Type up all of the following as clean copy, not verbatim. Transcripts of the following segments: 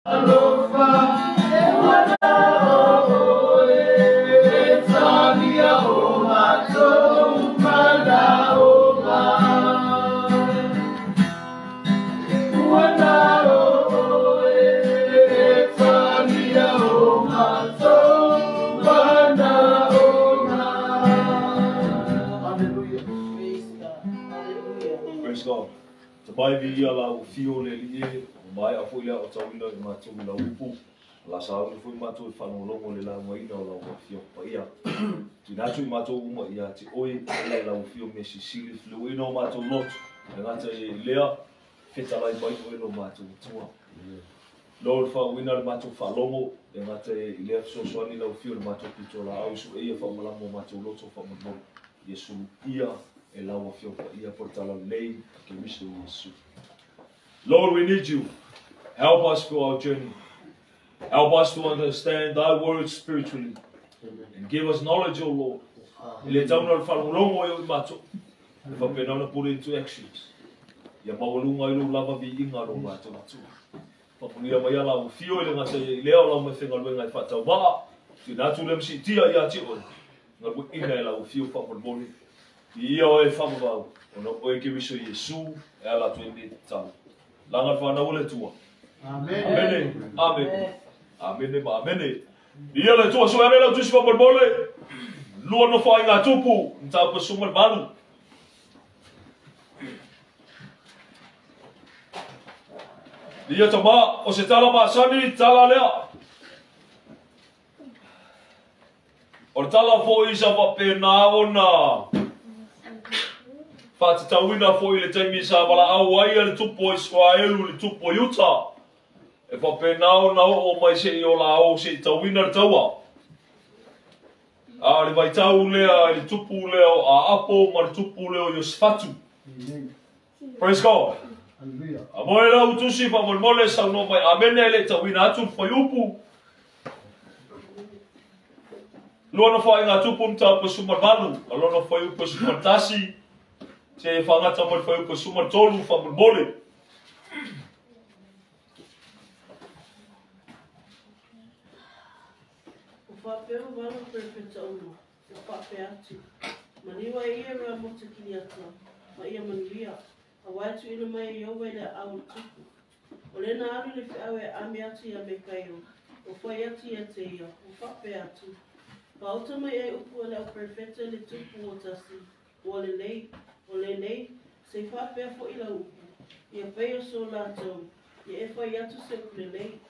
Alofa e wana o e talia o matou manaoga. Wana o e talia o matou manaoga. Hallelujah. Praise God. Hallelujah. Praise God. Tapai vi ia la u fio le li e, o mai a fo ia o tauina i mātou i la upu. La sa uli fo i mātou i whanongolongo le la ungaina o la ua fio pa ia. Tina atu i mātou uma ia te oi e la u fio me sisili fluina o mātou lotu. E ngata e lea, whetalai mai o e lo mātou tua. Lord, fa uina le mātou whalongo, e ngata e lea fesoasoani la u fio le mātou pito la au su e ia whamalamo o mātou lotu whamalamo. Yesu ia e la ua fio pa ia por tala lei ke miso Yesu. Lord, we need you. Help us through our journey. Help us to understand thy words spiritually. And give us knowledge, O Lord. I le tauna le whalongolongo e o i mātou. E whapenauna put into actions. Ia mawalunga i lo lava vi inga lo mātou atua. Whapunia mai ala o fio i le ngata i lea o lau mai whengaluenga i whatau maa. Tina atu le msi tia i a te oe. Ngalu ina e lau fio whamolmole. I ia oe whamawau. Ona oe ke miso Yesu e ala tu e me tau. Langa whanau le tua. Amen. Amene. Amen. Amene ma amene. Ia le tua so ane lau tusi whamolmole. Lua no whai ngā tupu. Nta pa sumal malu. Ia tama, o se tala masani, tala lea. O le tala foi sa wapena ona. Whātatauina foi le taimi sa wala au ai a le tupu o Israelu, le tupu o Iuta. E wapena ona o mai se i o la au se i tauina le taua. A le vaitau lea, le tupu lea o Aapo ma le tupu lea o Iosefatu. Amen. Praise God. Hallelujah. A moe lau tusi whamolmole sau no mai amene le tauina atu le whaiupu. Lua na whai ngā tupu mta pa sumar malu. A lona whaiupu sumar tasi. Te whangata mo le whaiupu sumar tolu whamolmole. O whapea o walo perfecta uma, o whapea atu. Maniwa e ia rea mota kiliata, ma ia manuia, a waitu ina mai e iowa i le au le tupu. O lena alu le whiau e ame atu ia me kaio, o whai atu ia te ia, o whapea atu. Paota mai e upu o le au perfecta le tupu o tasi, o le lei, o le nei, se whapea fo i la upu. Ia pei o so lātou, ia e whai atu se upu le lei.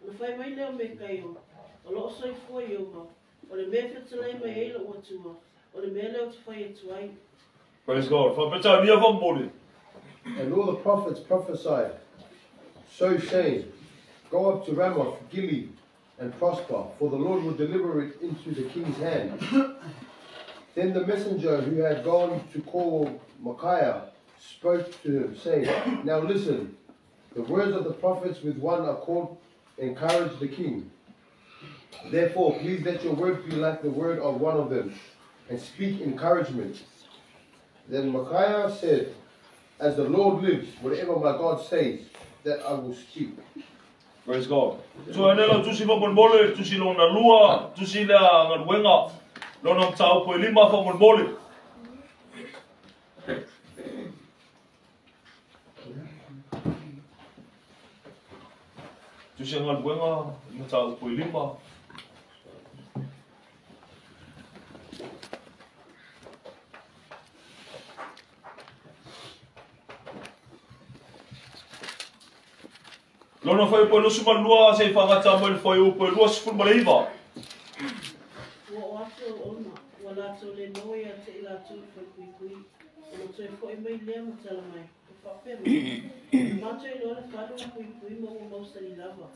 Ona whai mai leo me kaio, o loo soifua Iowa, o le mea fetalai mai ai lou Atua, o le mea lea ou te fai atu ai. Praise God. Whapeta nia whamolmole. And all the prophets prophesied, so saying, Go up to Ramoth Gilead and prosper, for the Lord will deliver it into the king's hand. Then the messenger who had gone to call Micaiah spoke to him, saying, Now listen, the words of the prophets with one accord encourage the king. Therefore, please let your word be like the word of one of them, and speak encouragement. Then Micaiah said, As the Lord lives, whatever my God says, that I will speak. Praise God. So ane lau tusi whamolmole, tusi lona lua, tusi lea ngaluenga, lona mtaupo e lima whamolmole. Tusi ngaluenga, mtaupo e lima. Lona whai upo e lusu malua, se i whangata mai le whai upo e lua sifuru maleiva. Ua o atu au ona, ua lātou le noa ia te i lātou i whai kui kui, ona toe fo'i mai lea ma tala mai, o whapea mai. Na mātou i loa le whānau o kui kui ma ua mausali lava,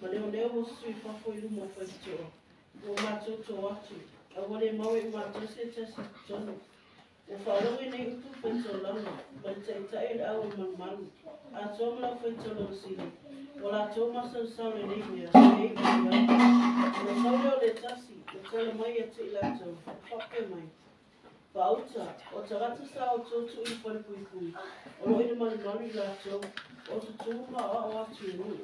ma leo leo ua susu i fafo i luma o whaitoa. Ua mātou tō atu, a ua le maua i mātou se tasi i tonu. Ua whaalogo i nei upu whaitolanga, ma le taitai le au e malumalu. A toa ma lau whaitolanga sili, o lātou masalasau le nei mea, e i mai ai. Ona tau leo le tasi, o tala mai ia te i lātou, whapea mai. Paauta, o tagata sa o tōtu i whare pui pui, o lo ina malumalu i lātou, o tutu ma o atu e nui.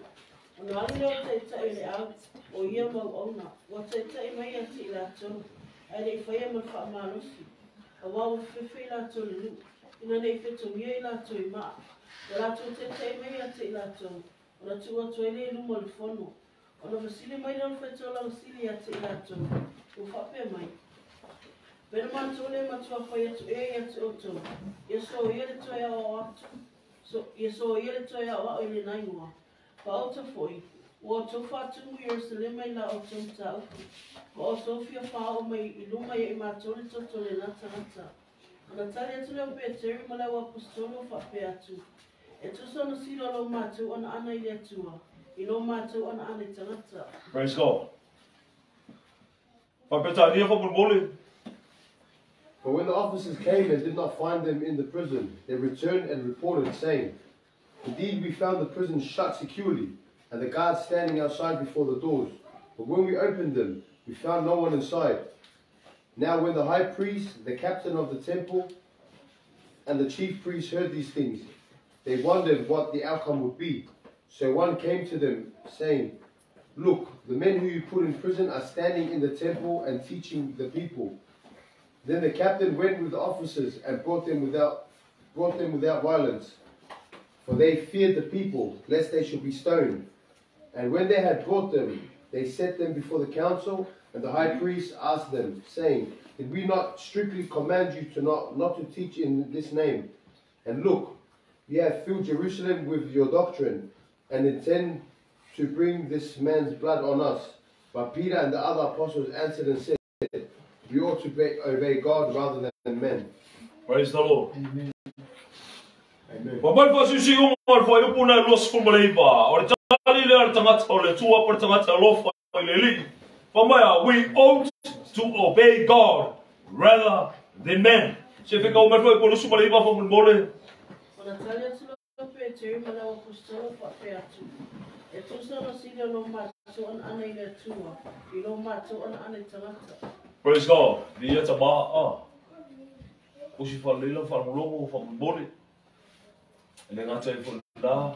Ona alu lea o taitai o le au o ia mau auauna, ua taitai mai ia te i latou, ae le i faia ma le faamalosi, auā ua fefefe i latou i le nuu, ina ne i fetogia i latou i maa. Ua latou taitai mai ia te i latou, ona tuu atu ai lea i luma o le fono. Ona fesili mai lea o le faitolaga sili ia te i latou, ua faapea mai, Pe na matou le matua fai atu ea ia te outou, ia soia le toe aoao atu, so, ia soia le toe aoao i lena igoa. Paota foi, ua outou faatumu i Ierusalema i la outou mataupu, ma outou fia faaoo mai i luma ia i matou le toto o lena tagata. Ona tali atu lea o Peteru ma le auaposetolo ua faapea atu, E tusa ona sila lo matou anaana i le Atua, i lo matou anaana i tagata. Praise God. Faapetania faamolemole. But when the officers came and did not find them in the prison, they returned and reported, saying, Indeed, we found the prison shut securely, and the guards standing outside before the doors. But when we opened them, we found no one inside. Now when the high priest, the captain of the temple, and the chief priests heard these things, they wondered what the outcome would be. So one came to them, saying, Look, the men who you put in prison are standing in the temple and teaching the people. Then the captain went with the officers and brought them without violence, for they feared the people, lest they should be stoned. And when they had brought them, they set them before the council, and the high priest asked them, saying, Did we not strictly command you to not to teach in this name? And look, you have filled Jerusalem with your doctrine, and intend to bring this man's blood on us. But Peter and the other apostles answered and said, We ought to obey God rather than men. Praise the Lord. Amen. Amen. Wa mai faasiusiuga o le fuaiupu na e 29, o le tali lea a le tagata o le Atua po o le tagata alofa i le Alii. Fai mai a, we ought to obey God rather than men. Se fekau mai le fuaiupu 29 faamolemole. Ona tali atu lea o Peteru ma le auaposetolo faapea atu, E tusa ona sili o lo matou anaana i le Atua, i lo matou anaana i tagata. Praise God. Viia tama a. Usi faaleleila faalogologo faamolemole. E le gata ai foi lena,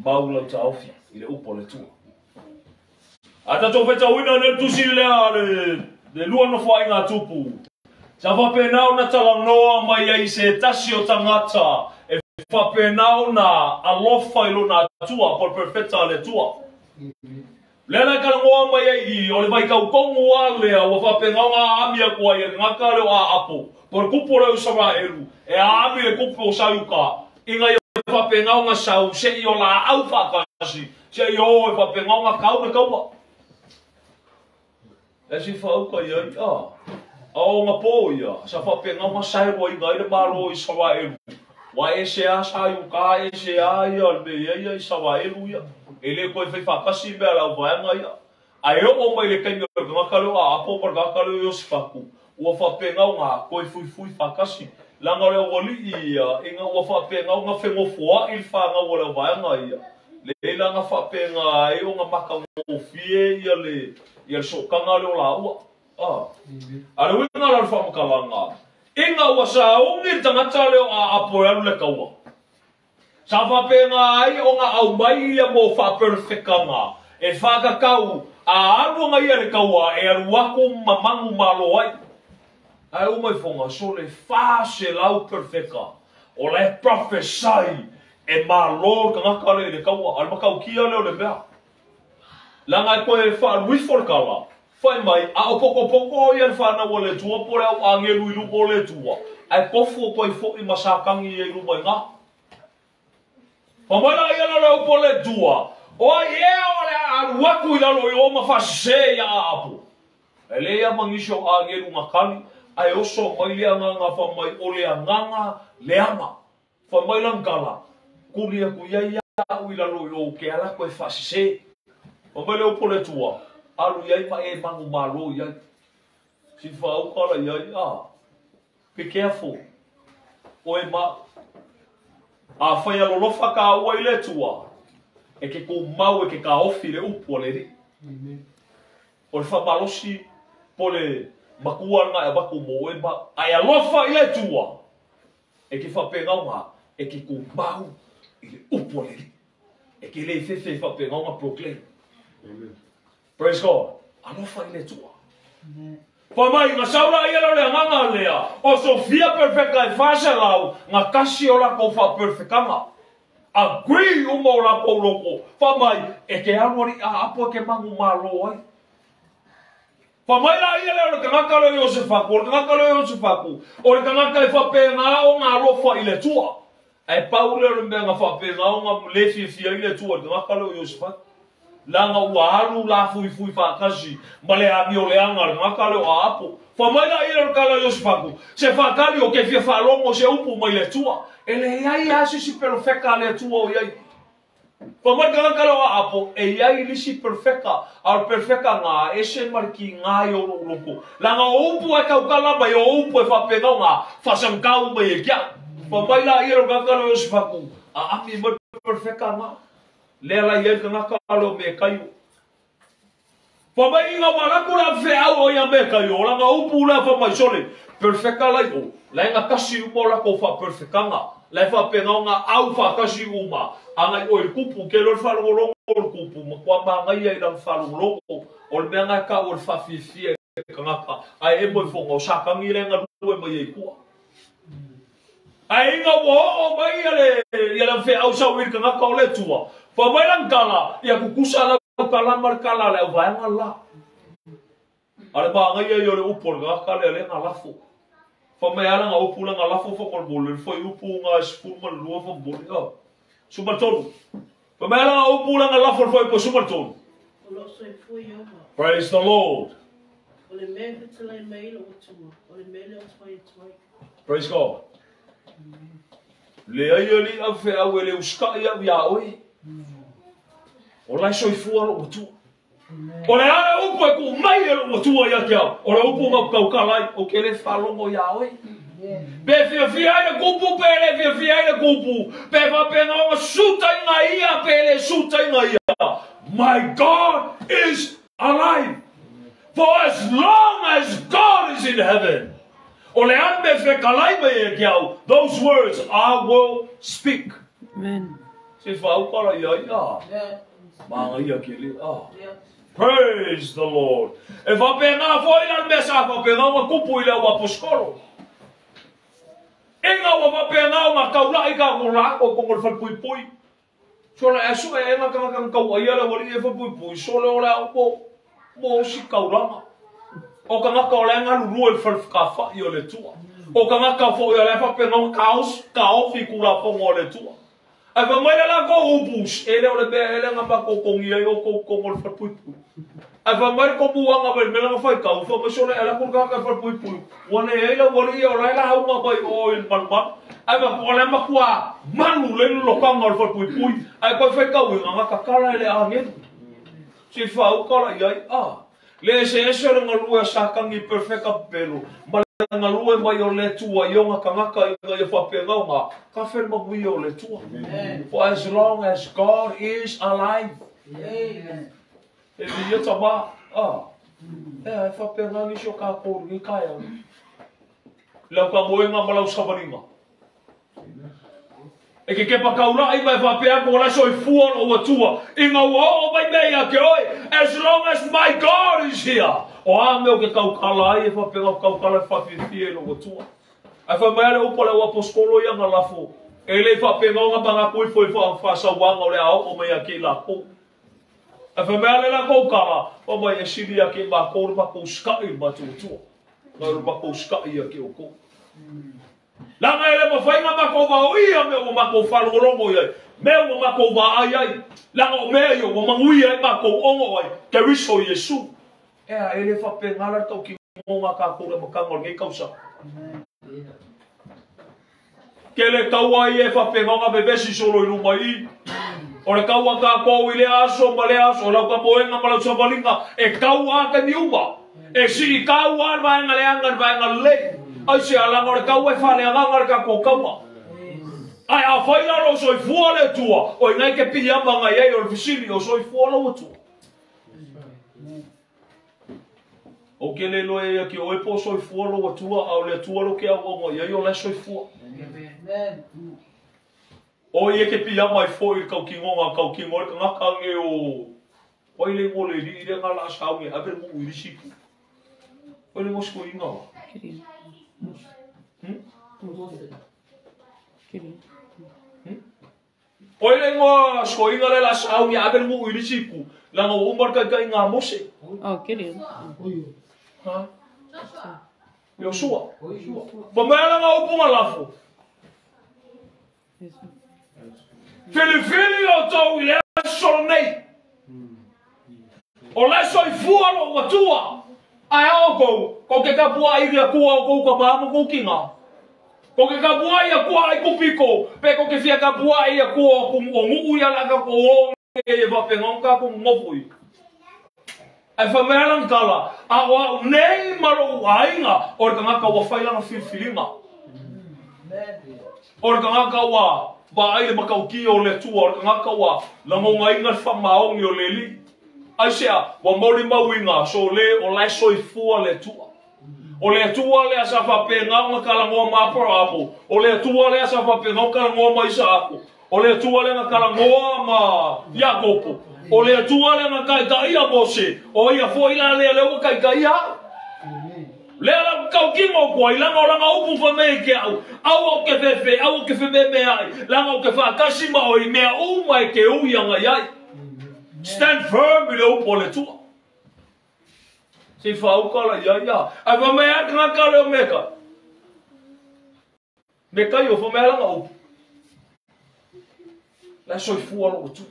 mau lau taofi i le upu a le Atua. A tatou faitauina nei le tusi lea le lua nofoaiga a Tupu, sa faapena ona talanoa mai ai se tasi o tagata e faapena ona alofa i lona Atua, po o le perofeta a le Atua. Lea la e talanoa mai ai i, o le vaitautogu a lea ua faapena ona aami atu ai e le tagata lea o Aapo, po o le tupu lea o Isaraelu, e aami le tupu o Saiuka, ina ia faapena ona sau seia o laau faatasi, seia o e faapena ona kau le taua. E si whaauka ia i a. A o nga pō ia, sa faapena ona saeluaina ai le Malo o Isaraelu. Ua ese a Saiuka, ese a ia le mea ia Isaraelu ia. E le koe fai faatasi mea lau vaega ia. Ae oo mai le taimi o le tagata lea o Aapo ma le tagata lea o Iosefatu, ua faapena ona toe fuifui faatasi. Leaga o le aualii ia, ina ua faapena ona fegofoai le fanau o le auvaega ia. Lea la na faapena ai ona matagofie ia le ia le sootaga lea o laua. A. A le uiga la o le faamatalaga, ina ua sauni le tagata lea o Aapo e alu le taua, sa faapena ai ona aumai ia mo faaperefekaga e whakakau a alu anga ia le taua e alu atu ma manu malo ai. Ae uma i fonga so le 400 perfeka o la e prophesy e malo le tagata le i le taua. A le mataukia lea o le mea. Leaga e toe faaluifo le tala, fai mai, a o pokopoko ia le whanau o le Atua po le au angelu i luma o le Atua, ae tofu o toe fo'i ma Satani ia i luma i ngā. Fai mai la ia le upu o le Atua, o ai ea o le a alu atu i lalo i o ma faasese ia Aapo. E le ia manisi o angelu ngā kali, ae oso mai le agaga fai mai o le agaga leaga. Fai mai langala, kuli atu ia ia au i lalo i o ke ala koe faasese. Fai mai le upu o le Atua, alu iai ma e manu malo iai. Si whaukala iai, a, be careful. Oe ma, a whai alolofa ka ua i le Atua, e ke kou mau e ke ka ofi le upu o le ri. Amen. O le whamalosi, po le makua nga e wako mō oe ma, ai alofa i le Atua, e ke whapenga ngā, e ke kou mau i le upu o le ri. E ke le fefe whapenga proclaim. Amen. Praise God. Alofa i le tua. Fa mai nga saula ia lo le nganga lea. O Sofia perfecta e fasa lau nga kasi o la ko fa perfectanga. Agree uma o la ko loko. Fa mai e ke alu a apo ke mangu malo ai. Fa mai la ia le kangaka le Josefa ko, le kangaka le Josefa ko. O le kangaka e fa pe nga o nga alofa i le tua. E paule o le mea nga fa pe nga o nga le fia i le tua le kangaka le Josefa. Langa ua alu la fui fui whakasi, ma le ami o le anga, le ngaka le o apo. Fa mai la ia le kala Josefa ko. Se whakali o ke fia whalongo se upu mai le tua. E le iai asi si perfecta le tua o iai. Fa mai kanga kala o apo, e iai lisi perfecta, a perfecta ngā, e se marki ngā i o loko. Langa o upu e kaukala mai o upu e whapenga ngā, whasankau mai e kia. Fa mai la ia le kanga le Josefa ko, a ami mai perfecta ngā. Lea la ia ka ngaka lo me kaio. Fa mai inga walaku la wheau o ia me kaio. La ngā upu la fa mai sole. Perfecta lai o. La inga kasi uma la ko fa perfectanga. La fa penga ngā au fa kasi uma. Anga i o i kupu ke lo whalongolongo o le kupu. Ma kua maangai i lang whalongolongo. O le mea ngā ka o le whawhiwhia e ka ngaka. Ai e moi whonga o sakangi le ngā lue mai e kua. Ai inga wa o mai ia le ia la wheau sau i ka ngaka o le tua. Fa mai lang kala, ia kukusa la kala mar kala le vaenga la. Ale ba ngai ia le upo le ngaka le le ngalafo. Fa mai ala nga upu la ngalafo fa kol bol le foi upu nga spul ma lua fa bol ya. Suma tolu. Fa mai ala nga upu la ngalafo foi po suma tolu. Praise the Lord. Praise God. Le ai ali a fe au le uska ia ia oi. O lai soifua lo tua. O le ala upu e ku mai e lo tua ia kia. O le upu ngau kaukalai o ke le whalongo ia oi. Pe fia fia ai le kupu, pe le fia fia ai le kupu. Pe whapenga o suta i ngā ia, pe le suta i ngā ia. My God is alive. For as long as God is in heaven. O le anme whekalai mai e kia au. Those words I will speak. Amen. Se whaukara ia ia. Maanga ia ke le a. Praise the Lord. E whapenga foi lan mesa whapenga wa kupu i le wa poskolo. Inga wa whapenga o ngā kaulai ka ngō rāko ko ngō whalpui pui. So le asu e enga kanga kanga kau ai ala wali e whalpui pui. So le ole au mo mo si kaulanga. O kanga ka ole ngā lulua i whalwhakawha i o le tua. O kanga ka fo i ole whapenga kaos kaofi kura pongo o le tua. Ai fa mai la ko upus e le ole be ele nga pa ko kongi ai o ko ko ngol fa pui pui. Ai fa mai ko buanga ba me la fa ka fa ma sole ala ko ka ka fa pui pui. Wane ai la wali o la la haunga bai o il man man. Ai fa ko le ma kwa manu le lo ka ngol fa pui pui. Ai ko fa ka wi nga ka kala le ange. Si fa u kala ai a. Le se se le ngalua sa kangi perfecta pelo. Ma ngalue mai o le tua i onga kangaka i ngā ia whapenga o ngā. Ka whenma mui o le tua. For as long as God is alive. Amen. E mi ia tama. Ah. E ai whapenga nisi o kā kōru i kāia. Lau ka moenga ma lau skavaringa. E ke kepa kaura i mai whapea ko la soi fua o ua tua. I ngā ua o mai mea ia ke oi. As long as my God is here. O a meo ke kaukala ai e whapenga kaukala e whawhiwhia i lo tua. Ai wha mai ale upo le ua poskolo ia ngā lafo. E le whapenga o ngā panga kui fo i whasawanga o le ao o mai a ke lako. Ai wha mai ale la kaukala. O mai e siri a ke mā kōru mā kou skai mā tua tua. Ngā ru mā kou skai a ke o kou. Langa ele mawhainga mā kou wā ia mea o mā kou whalongolongo ia. Mea o mā kou wā ai ai. Langa o mea ia o manguia ai mā kou ongo ai. Ke riso Yesu. Ea ele whapengala tau ki ngō kā kōre makanga o ngei kausa. Ke le kaua i e whapenganga bebesi solo i luma i. O le kaua kā kō i le aso ma le aso. Lau ka moenga ma lau savalinga. E kaua ka niuma. E si kaua al vaenga le anga al vaenga le. Ai se alanga o le kaua e whale anganga le ka kō kaua. Ai a whaila lo soi fua le tua. O i ngai ke pili amanga i ai o le fisili o soi fua lo tua. O ke le loe ia ki oe po soi fua lo tua, au le tua lo ke au ongo ia i o le soi fua. Amen. O ia ke pia mai foi i kaukingo ngā kaukingo le ngaka nge o oi le ngole li le ngā la sau nge ave mu i siku. Oi le ngosko inga. Kiri. Kiri. Oi le ngosko inga le la sau nge ave mu i siku. La ngo umar kai kai ngā mose. Oh, kiri. Ha? Yosua. Pa mea nga upunga lafo. Filifili o tau i le aso nei. O le soifua lo matua. Ai o kou, ko ke kapua i le kua o kou ka mamu kou kinga. Ko ke kapua i a kua ai kupiko, pe ko ke fia kapua i a kua o ngu ia la ka ko o e va pengon ka ko ngofui. Ai fa mea lang kala, a o nei maro ainga, o le ngaka wa whai langa filfilinga. O le ngaka wa ba ai le makauki o le tua, o le ngaka wa langonga inga le whamaongi o le li. Ai sea, wa mauri mauinga, so le o lai soifua le tua. O le tua le asa whapenga o ngakalangoa ma aparapo. O le tua le asa whapenga o ngakalangoa ma Isaako. O le tua le ngakalangoa ma Iakopo. O le tua le ngakaika ia Mose. O ia foi la le le wakaika ia. Le ala kaukingo kua, i langa o langa upu wha mei ke au. Au o ke fefe, au o ke fefe me ai. Langa o ke whakasima o i mea uma e ke ui anga iai. Stand firm i le upu o le tua. Se whaukala ia ia. Ai wha mea ngaka leo meka. Meka i o wha mea langa upu. La soifua lo tua.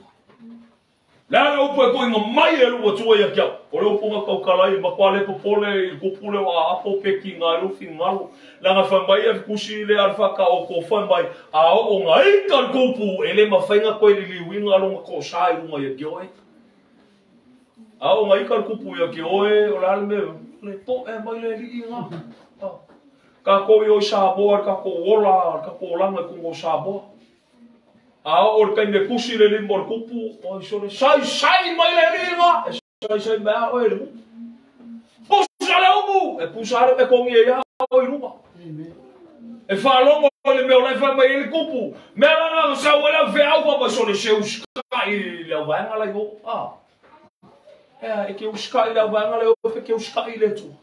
Le ala upu e koinga mai e lua tua ia kia. O le upu ngā kaukala i makwa le popole i kupule o a apo peki ngā irufi ngalo. Langa whamai a kusi le alwhaka o ko whamai a o ngā ika kupu e le mawhainga koe li liwinga longa ko sa i runga ia kia oe. A o ngā ika kupu ia kia oe o le ale me le po e mai le li ngā. Ka ko i oi Samoa, ka ko ola, ka ko olanga i kungo Samoa. A o le kai me kusi le limo le kupu, o i sole, sai sai mai le ringa, e sai sai mea oe le mu. Pusa le umu, e pusa le me kongi e ia o i runga. E whalongo le mea o lai whai mai e le kupu, mea langa sau e lau wheau papa sole se uskai le au vaenga lai ho. E ke uskai le au vaenga lai ho, pe ke uskai le tua.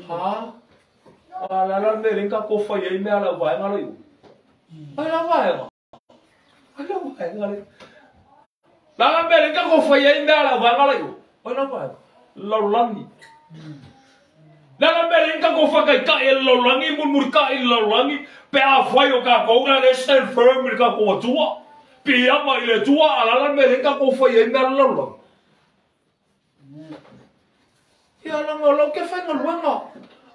Ha? A la la me ringa ko whai e mea le au vaenga lai ho. Ai la vaenga. Ai la vaenga le. La la mele ka ko whai ai mea la vaenga lai o. Ai la vaenga. Laulangi. La la mele ka ko whakai ka e laulangi, mulmuri ka e laulangi, pe a whai o ka kounga le stand firm i ka ko atua. Pia mai le tua, a la la mele ka ko whai ai mea la laulangi. Ia langa lau ke whai ngaluenga.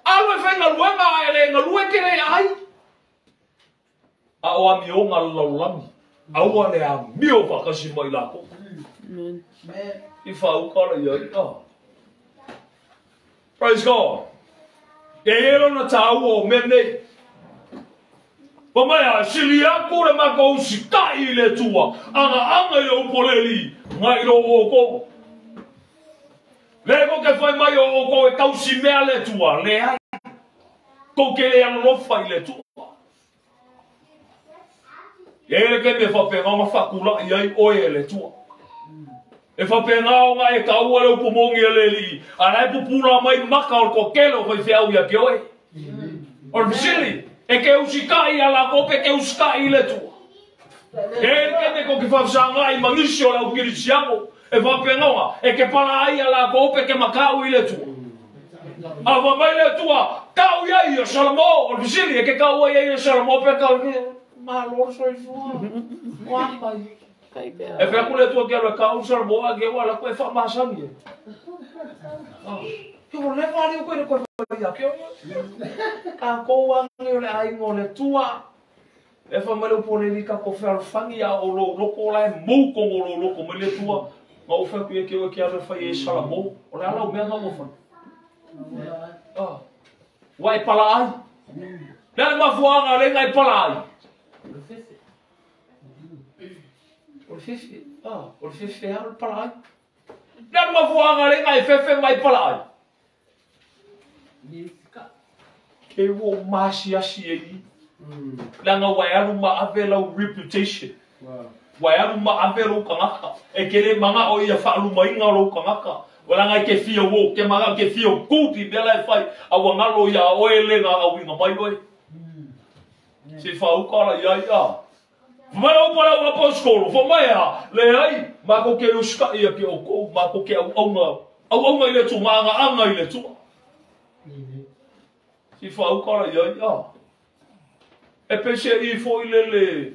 Alu e whai ngaluenga e le ngalue ke le ai. A o amionga laulangi. Aua le a mio whakasi mai lako. I whaukala ia ia. Praise God. E ero na tāua o mea nei. Pa mai a sili aku le maka usikai i le tua. Anga anga i le upoleli. Ngai ro o kou. Le ko ke whai mai o o kou e tausi mea le tua. Le ai. Kou ke le alolofa i le tua. E le ke me whapenga nga whakula i ai oe e le tua. E whapenga o ngā e kaua le upumongi e le li. A lai pupula mai maka o ko kele o whai whiau ia ke oe. O le fisili, e ke usikai a la kope ke usikai i le tua. E le ke me koki whawhisanga i mangisi o le aukirisiango. E whapenga o ngā, e ke pala ai a la kope ke makau i le tua. A whamai le tua, kau ia i o Salamo, o le fisili, e ke kau ia i o Salamo pe kau i Malo soifua. Wa mai. E whea kule tua kia roe ka usara moa ke wala koe wha masangi e. Ke o le whare o koe le koe whai a ke o. Ka kouangi o le aingo le tua. E wha mai le upore ni ka ko whea whangi a o lo loko la e mou kongo lo loko mai le tua. Nga o whea kuia ke o kia roe whai e sala mou. O le ala o mea nga o whai. Wa e pala ai. Le ale mafuanga le ngai pala ai. O le fefe, o le fefe a o le pala ai. Le ale mafuanga le ngai fefe mai pala ai. Ke wo masi asi e i. Leaga ua e alu ma ave lau reputation. Ua e alu ma ave lou tagata. E te le manao ia faalumaina lou tagata. Leaga e te fia uo, te manao te fia good i mea la e fai, a ua galo iā oe le na auiga mai oe. Se faauka la iai a. Fai mai le upu a le au aposetolo, fai mai a, leai, matou te usitai ia ki outou, matou te auauna, auauna i le Atua, maagaaga i le Atua. Se faauka la iai a. E pei se i foi lele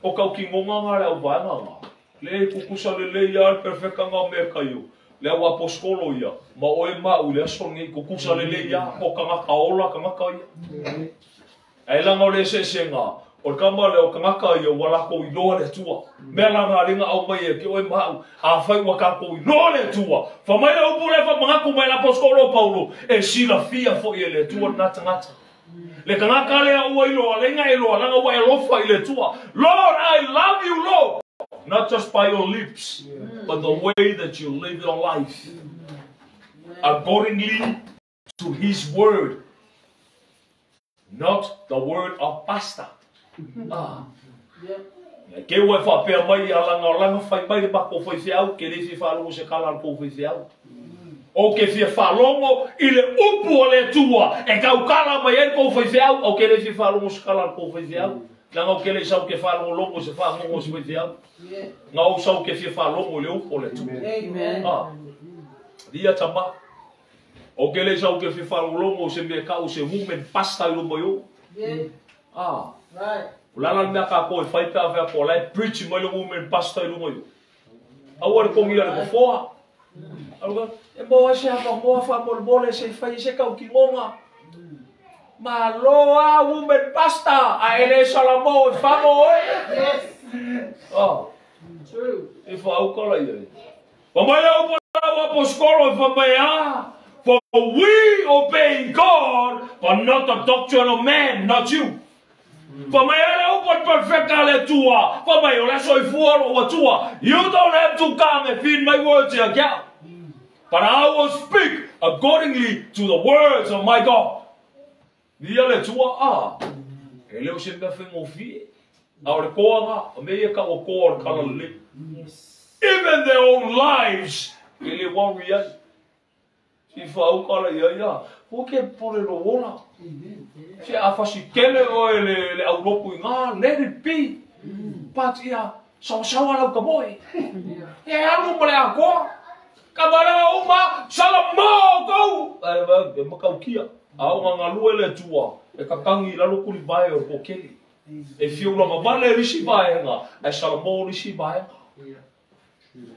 o tautinoga na le auvaega na. Le tutusa lelei lava le perfectaga o mea e taio. Le au aposetolo ia, ma oe ma au i le aso lenei, tutusa lelei lava, o tagata ola tagata ia. Ae leaga o le eseesega, o le tama lea o tagata ia ua latou iloa le Atua. Mea la na lea na aumai e ke oe ma au, afai ua tatou iloa le Atua. Fai mai le upu lea faamanatu mai e le aposetolo o Paulo, e silafia foi e le Atua lena tagata. Le tagata lea ua iloa, le na iloa, leaga ua e alofa i le Atua. Lord, I love you, Lord. Not just by your lips, but the way that you live your life. Accordingly to his word. Not the word of pastor. Ah. Ke ua e faapea mai ia laga o laga fai mai le matou faifeau, ke le fia faalogo se kala a le kou faifeau. O ke fia faalogo i le upu o le Atua e taukala mai ai le kou faifeau, au ke le fia faalogo se kala a le kou faifeau. Leaga ou ke le i sau ke faalogologo se fagogo se faifeau. Na ou sau ke fia faalogo i le upu o le Atua. Ah. Ia tama. O ke le i sau ke fia faalogologo se mea kau se woman pastor i luma i ou. Ah. O le ala le mea kākou e fai pe a fea ko la e preach mai le woman pastor i lunga i o. Aua le kongi a le mafoa. Aluga, e moa se hapa moa fa molemole se fai se tautinoga. Malo a woman pastor, a e le salamo e fago oe. Yes. Oh. True. E faauka la ia. Fa mai le upu a lau aposetolo e fa mai a, for we obey God, but not the doctrine of man, not you. Fa mai a le upu a le perfecta a le Atua, fa mai o le soifua o lou Atua. You don't have to come and feed my words ia ke au. But I will speak accordingly to the words of my God. Ia le Atua a, e le o se mea faigofie. A o le koaga, o mea ia kau o koa o le kala lelei. Even their own lives, e le worry ai. Si faauka la ia ia, o ke pole lo ola. Si a fasi kele oe le auloku i ngā, let it be. But ia, sawasawa lau ka moe. E alu ma le akoa. Ka malaga uma, sala mō kou. E makaukia. A o ngā ngalue le Atua, e kakangi i lalo kuli vae o po kele. E fiu lava vale risi vaenga, e sala mō risi vaenga.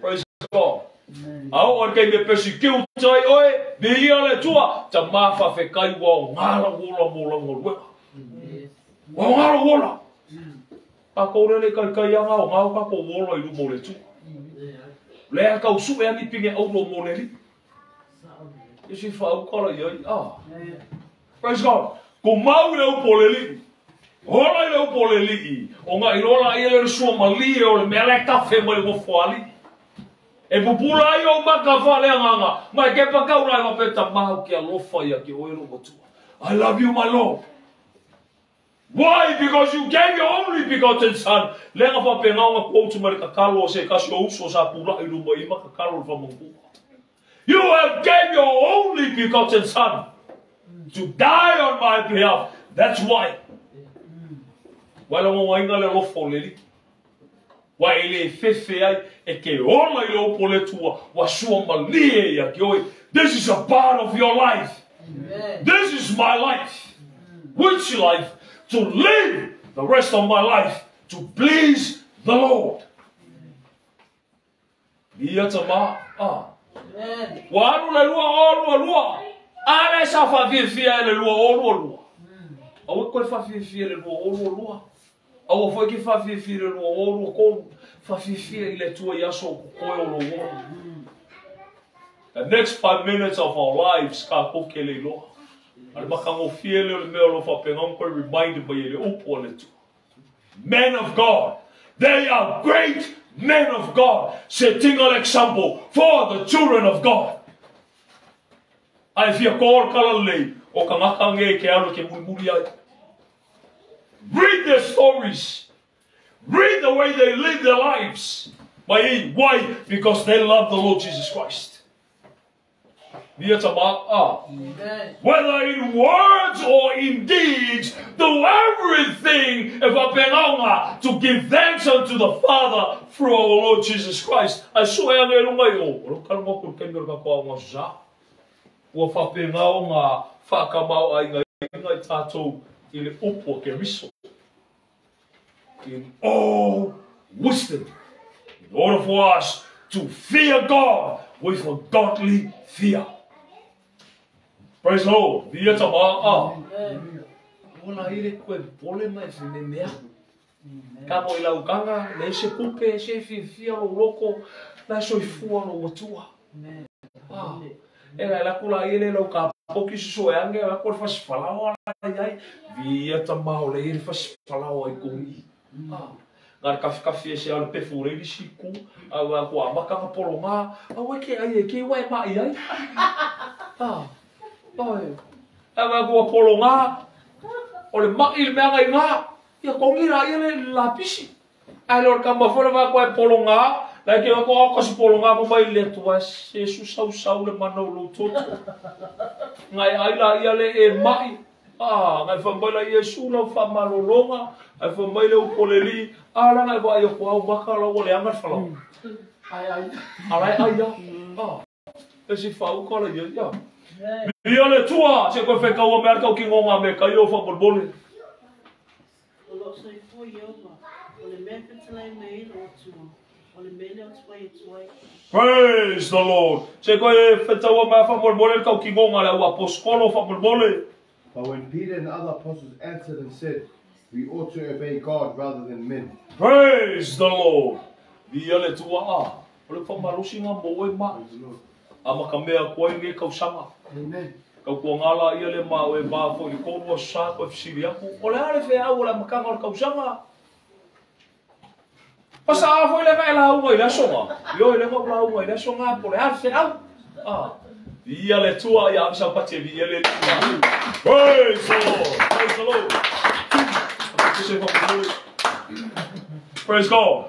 Praise God. A o le kai me persecute ai oe, me ia le Atua, ta mawha whekai wa o ngāla wola mō lau ngaluega. Wa o ngāla wola. Ka kōrere kai kai anga o ngā o ka ko wola i lumo le Atua. Lea kau su e ani pinge aulo mō le li. E si whaukala ia i a. Praise God. Ko mau le upo le li. Hola i le upo le li. O ngā ilola i le sua malie o le mea le kafe mai mo whali. E pupula ai o maka whale nganga. Mai ke pakau lai wa peta mau ki alofa ia ki oe lo matua. I love you, my Lord. Why? Because you gave your only begotten son. Lenga fa pengaunga quote mai le kakalo o se kasi o uso sa pula i luma i maka kakalo le whamangua. You have gave your only begotten son to die on my behalf. That's why. Wai longo wainga le alofa o le li. Wa e le fefe ai e ke ola i le upo le tua. Wa sua malie ia ki oi. This is a part of your life. Amen. This is my life. Which life? To live the rest of my life to please the Lord. Ia tama a. Amen. Wa alu le lua o lua lua. Ale sa fa fia le lua o lua lua. Aua koe fa fia le lua o lua lua. Aua foi ke fa fia le lua o lua kolu. Fa fia i le tua i aso ko koe o lo ola. The next 5 minutes of our lives ka ko ke le loa. Ale makango fia le mea o lo fa pengang koe remind mai le upu o le tua. Men of God, they are great men of God, setting an example for the children of God. Ai fia kōr kala lei, o ka ngaka nge ke alu ke mulimuli ai. Read their stories. Read the way they live their lives. Why? Because they love the Lord Jesus Christ. Whether in words or in deeds, do everything to give thanks unto the Father through our Lord Jesus Christ. I swear in all wisdom, in order for us to fear God with a godly fear. Praise the Lord. Ola ile koe pole mai whimemea. Ka mo i laukanga, le se kupe, se whiwhia lo loko, la soifua lo watua. E lai laku la ile lau ka poki susu e ange, la koe whasifalawa la iai. Via tamao le ile whasifalawa i kongi. Ngā kafi e se au le pefu reiri siku, au a kua makanga polo ngā, au e ke ai e ke wai mai ai. Au a kua polo ngā, o le mai le mea ngai ngā, ia kongi rā ia le lapisi. Ai le ora ka mawhara wā kua e polo ngā, lai ke wako au kasi polo ngā mo mai le atua, se su sau sau le mana o lou toto. Ngai ai la ia le e mai. Ngai whamai la Iesu lau whamalolonga, ai whamai le upoleli, ala ngai wa ia kua au maka lau o le anga whalau. Ai ai. Alai ai ia. E si whauka la ia ia. Ia le tua, se koe whekaua mea kau ki ngonga me kai o whamolmole. O lo soifua ia uma, o le mea fetalai mai ai lo atua, o le mea lea o te wai atu ai. Praise the Lord. Se koe whetaua mea whamolmole kau ki ngonga le ua poskolo whamolmole. But when Peter and other apostles answered and said, we ought to obey God rather than men. Praise the Lord. Via le tua a. O le whamalosi ngā mōe ma. A maka mea kua inge kausanga. Amen. Kau kua ngāla ia le mā o e mā fo i kōrua sa koe whisiri aku. O le are whea au o le makanga o le kausanga. Pasa a fo i le ngai la unga i le asonga. Io i le ngau la unga i le asonga po le are whea au. Via le tua ia amsa pate via le tua. Praise the Lord. Praise the Lord. Praise God.